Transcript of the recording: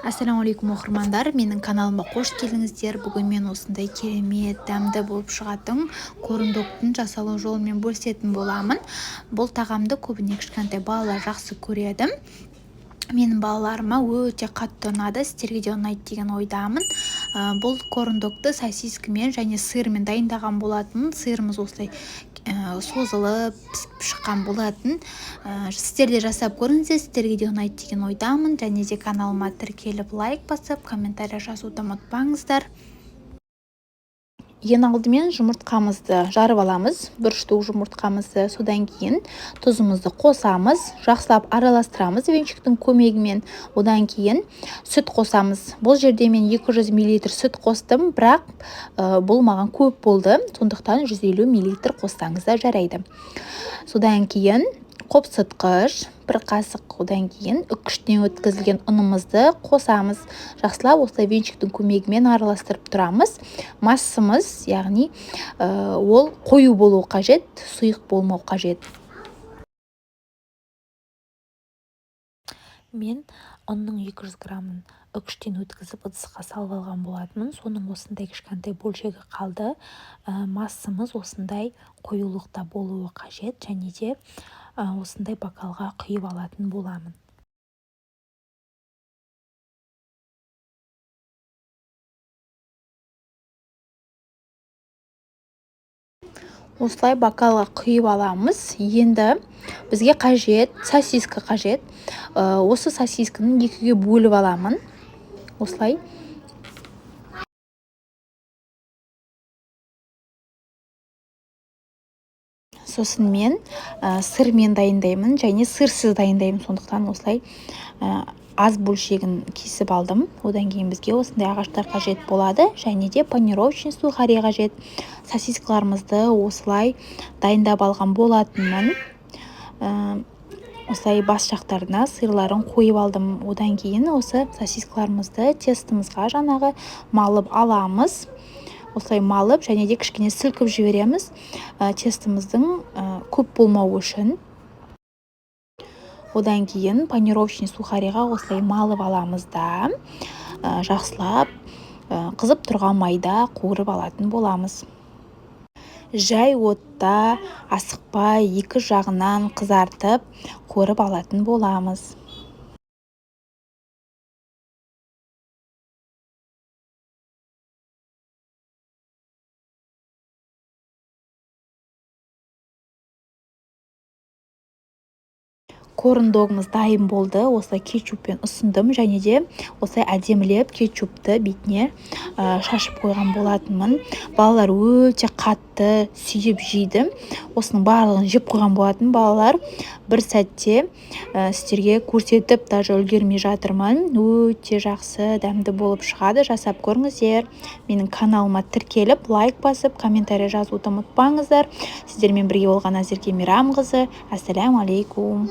Ассалаумағалейкум, оқырмандар! Менің каналыма қош келдіңіздер! Бүгін мен осындай керемет дәмді болып шығатын корн-догтың жасалу жолымен бөлісетін боламын. Бұл тағамды көбіне кішкентай балалар жақсы көреді. Менің балаларыма өте қатты ұнады, сіздерге де ұнайды деген ойдамын. Бұл корн-догты сосискамен және сырмен дайындаған болатын. Сырымыз осылай созылып пісіп шыққан болатын. Сіздер де жасап көріңіздер, сіздерге де ұнайды деген ойдамын. Және де каналыма тіркеліп, лайк басып, комментарий жазуды ұмытпаңыздар. Ең алдымен жұмыртқамызды жарып аламыз, бір штук жұмыртқамызды. Содан кейін тұзымызды қосамыз, жақсылап араластырамыз венчиктің көмегімен. Одан кейін сүт қосамыз. Бұл жерде мен 200 мл сүт қостым, бірақ бұл маған көп болды, сондықтан 150 мл қоссаңыз да жарайды. Содан кейін қопсытқыш бір қасық, одан кейін үккіштен өткізілген ұнымызды қосамыз. Жақсылап осылай венчиктің көмегімен араластырып тұрамыз. Массамыз, яғни ол қою болу қажет, сұйық болмау қажет. Мен ұнның 200 граммын үккіштен өткізіп, ыдысқа салып алған болатынмын. Соның осындай кішкентай бөлшегі қалды. Массамыз осындай қоюлықта болуы қажет және де осындай бокалға құйып алатын боламын. Осылай бокалға құйып аламыз. Енді бізге қажет сосиска қажет. Осы сосисканы екіге бөліп аламын. Осылай. Сосын мен сырмен дайындаймын және сырсыз дайындаймын. Сондықтан осылай аз бөлшегін кесіп алдым. Одан кейін бізге осындай ағаштар қажет болады және де панировочный сухари қажет. Сосискаларымызды осылай дайындап алған болатынмын. Осылай бас жақтарына сырларын қойып алдым. Одан кейін осы сосискаларымызды тестімізға жаңағы малып аламыз. Осылай малып және де кішкене сілкіп жібереміз, тестіміздің көп болмауы үшін. Одан кейін панировочный сухариға осылай малып аламыз да, жақсылап қызып тұрған майда қуырып алатын боламыз. Жай отта асықпай екі жағынан қызартып қуырып алатын боламыз. Корн-догымыз дайын болды. Осылай кетчуппен ұсындым және де осылай әдемілеп кетчупты бетіне шашып қойған болатынмын. Балалар өте қатты сүйіп жейді. Осының барлығын жеп қойған болатын балалар. Бір сәтте сіздерге көрсетіп даже үлгермей жатырмын. Өте жақсы дәмді болып шығады. Жасап көріңіздер. Менің каналыма тіркеліп, лайк басып, комментарий жазуды ұмытпаңыздар. Сіздермен бірге болған Назерке Мейрамқызы. Ассаляму алейкум.